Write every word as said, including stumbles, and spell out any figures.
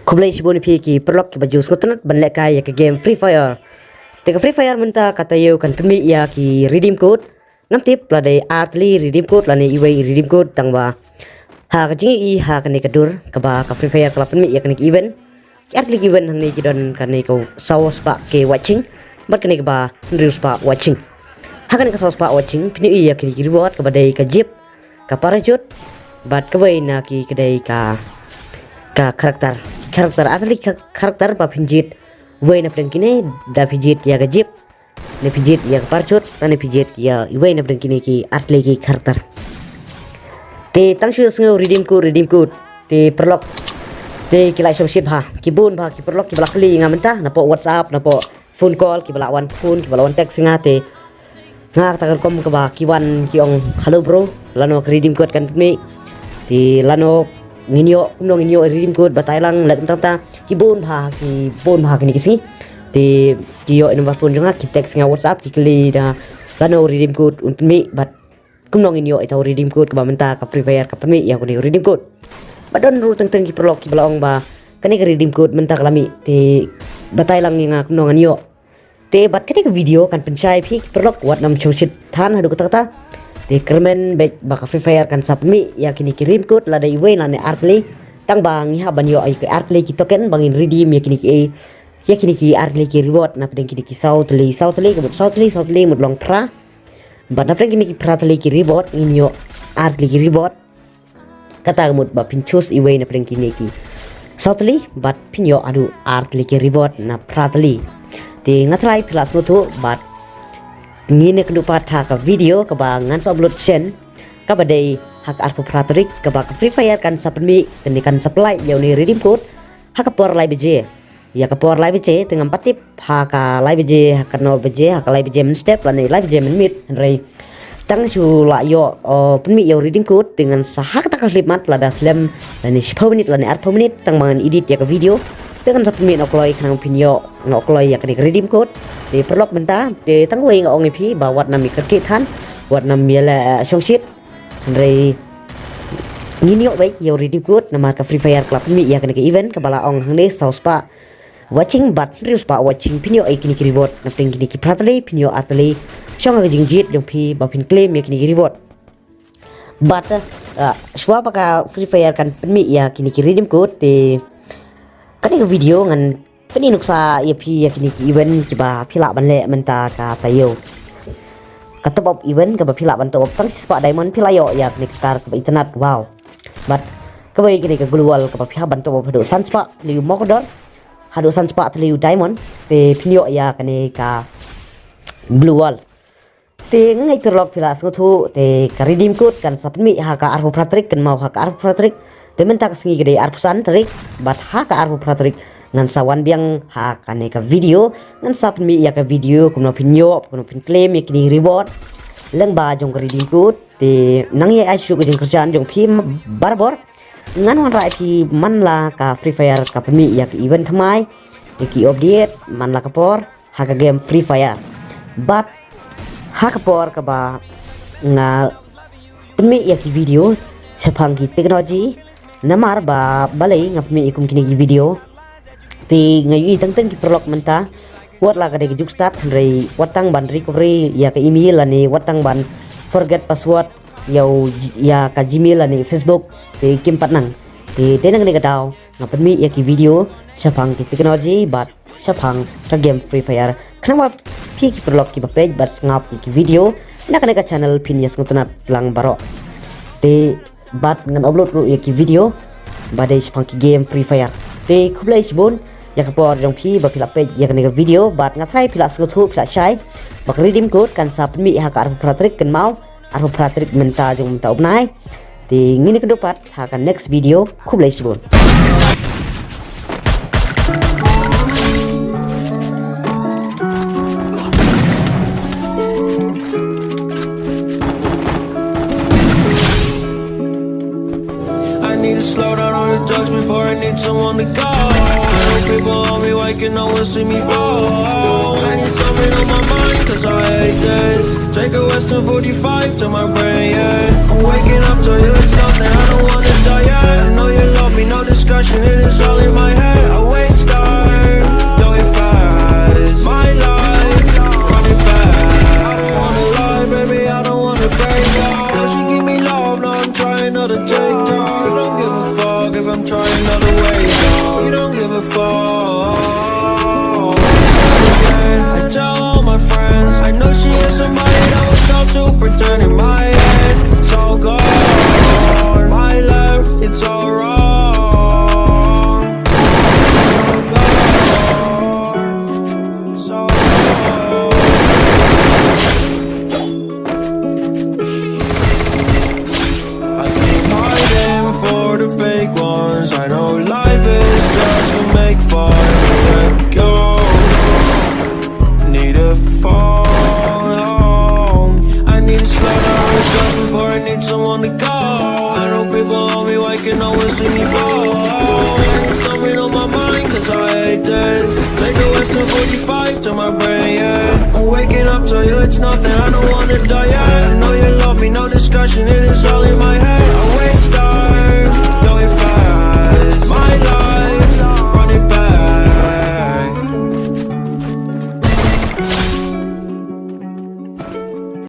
Khublei shibun ïa phi ki paralok kiba ju sngewtynnat ban lehkai ïa ka game Free Fire. Te ka Free Fire mynta ka taïew kan pynmih ïa ki redeem code. Ngam tip lada ar tylli redeem code lane iwei i redeem code, tangba ha ka jingïohi ha kane ka dur kaba ka Free Fire ka la pynmih ïa kane ka event, ki ar tylli ki event hangne ki don kane ka saw spah K watching bad kane kaba hynriew spah watching. Ha kane ka saw spah watching phin ïohi ïa kine ki reward kaba dei ka jeep, ka parachute bad kawei na ki ka dei ka, ka character. Character, ar tylli ka character ba phin jied wei na pdeng kine, da phi jied ïa ka jeep, ne phi jied ïa ka parachute, ne phi jied ïa iwei na pdeng kine ki ar tylli ki character. Te tang shu sngew redeem code, redeem code, te paralok, te ki la shongshit bha, ki bun bha ki paralok kiba la kylli ïa nga mynta napoh WhatsApp, napoh phone call, kiba la wan phone, kiba la wan text ïa nga. Te nga kata ka rukom kaba ki wan ki ong, "Hello bro, lano ka redeem code kan pynmih? Te lano ngin ïoh, kumno ngin ïoh redeem code, batai lang," leh kumta kumta. Ki bun bha, ki bun bha kine ki sngi. Te ki ïoh ïa number phone jong nga, ki text ïa nga WhatsApp, ki kylli da lano redeem code un pynmih bad kumno ngin ïoh ïa uta u redeem code kaba mynta ka Free Fire ka pynmih ïa une u redeem code. Bad don ruh teng teng ki paralok kiba la ong ba kane ka redeem code mynta ka la mih, te batai lang ïa nga kumno ngan ïoh. Te bad kane ka video kan pynshai ïa phi ki paralok, wat nym shongshit than haduh katta katta. Te kyrmen beit ba ka Free Fire kan sa pynmih ïa kine ki redeem code lada iwei lane ar tylli. Tangba ngi hap ban ïoh ïa ki ar tylli ki token ba ngin redeem ïa kine ki, ïa kine ki ar tylli ki reward na pdeng kine ki saw tylli, saw tylli, ka mut saw tylli, saw tylli mut long phra. Bad na pdeng kine ki phra tylli ki reward ngin ïoh ar tylli ki reward. Kata ka mut ba phin choose iwei na pdeng kine ki saw tylli bad phin ïoh haduh ar tylli ki reward na phra tylli. Te nga tharai phi la sngewthuh bad ngin ïakynduh pat ha ka video kaba ngan sa upload shen, kaba dei ha ka arphew phra tarik kaba ka Free Fire kan sa pynmih, kane kan sa pynlait ïa une u redeem code ha ka por lai baje. Ïa ka por lai baje te ngam pat tip ha ka lai baje, ha ka no baje, ha ka lai baje mynstep lane lai baje mynmiet, hynrei tang shu la ïoh, uh, pynmih ïa u redeem code te ngan sa ha kata ka khyllipmat lada slem lane shiphew minit lane arphew minit tang ba ngan edit ïa ka video, te ngan sa pynmih noh kloi khnang phin ïoh noh kloi ïa kane ka redeem code. Te paralok mynta te tang wei nga ong ïa phi ba wat nym ïakyrkieh than, wat nym ïaleh, eh, shongshit. Hynrei ngin ïoh beit ïa u redeem code namar ka Free Fire ka la pynmih ïa kane ka event kaba la ong hangne, saw spah watching bad hynriew spah watching phin ïoh ïa kine ki reward, na pdeng kine ki phra tylli phin ïoh ar tylli. Shong ha ka jingjied jong phi ba phin claim ïa kine ki reward. Bad, uh, shuwa ba ka Free Fire kan pynmih ïa kine ki redeem code te kane ka video ngan pyni nuksa ïa phi ïa kine ki event kiba phi lah ban leh mynta ka taïew. Ka top up event kaba phi lah ban top up tang shi spah diamond phi lah ïoh ïa kane ka car kaba itynnad, wow. Bad kawei kane ka global kaba phi hap ban top up haduh san spah tylli u mawkdor, haduh san spah tylli u diamond, te phin ïoh ïa kane ka global. Te nga ngeit paralok phi la sngewthuh, te ka redeem code kan sa pynmih ha ka arphew phra tarik, kynmaw, ha ka arphew phra tarik. Te mynta ka sngi ka dei arphew san tarik, bad ha ka arphew phra tarik ngan sa wan biang ha kane ka video, ngan sa pynmih ïa ka video kumno phin ïoh, kumno phin claim ïa kine reward lyngba jong ka redeem code. Te nang ïa ai shuh ka jingkyrshan jong phi barabor. Ngan wanrah ïa phi man la ka Free Fire ka pynmih ïa ka event thymmai, ïa ki update man la ka por ha ka game Free Fire. Bad ha ka por kaba nga pynmih ïa ki video shaphang ki technology, namar ba balei nga pynmih ïa kum kine ki video. Te nga ïohi teng teng ki paralok mynta, wat la ka dei ka juk start, hynrei wat tang ban recovery ïa ka email lane wat tang ban forget password ïa u, ïa ka Gmail lane Facebook, te kim pat nang. Te dei na kane ka daw nga pynmih ïa ki video shaphang ki technology bad shaphang ka game Free Fire, khnang ba phi ki paralok kiba peit bad sngap ïa ki video na kane ka channel phin ïa sngewtynnat lang baroh. Te bad ngan upload ruh ïa ki video ba dei shaphang ki game Free Fire. Te khublei shibun ïa ka por jong phi ba phi la peit ïa kane ka video, bad nga tharai phi la sngewthuh, phi la shai ba ka redeem code kan sa pynmih ha ka arphew phra tarik, kynmaw, arphew phra tarik mynta jong mynta u bnai. Te ngin ïakynduh pat ha ka next video. Khublei shibun. I need to slow down on the drugs before I need someone to go. People on me waking, no one see me fall. I need something on my mind, 'cause I hate this. Take a Western forty-five to my brain, yeah. I'm waking up to you, it's something I don't wanna die, yeah. I know you love me, no discussion, it is all in my head. Take a Western forty-five to my brain, yeah. I'm waking up to you, it's nothing, I don't wanna die, yeah. I know you love me, no discussion, it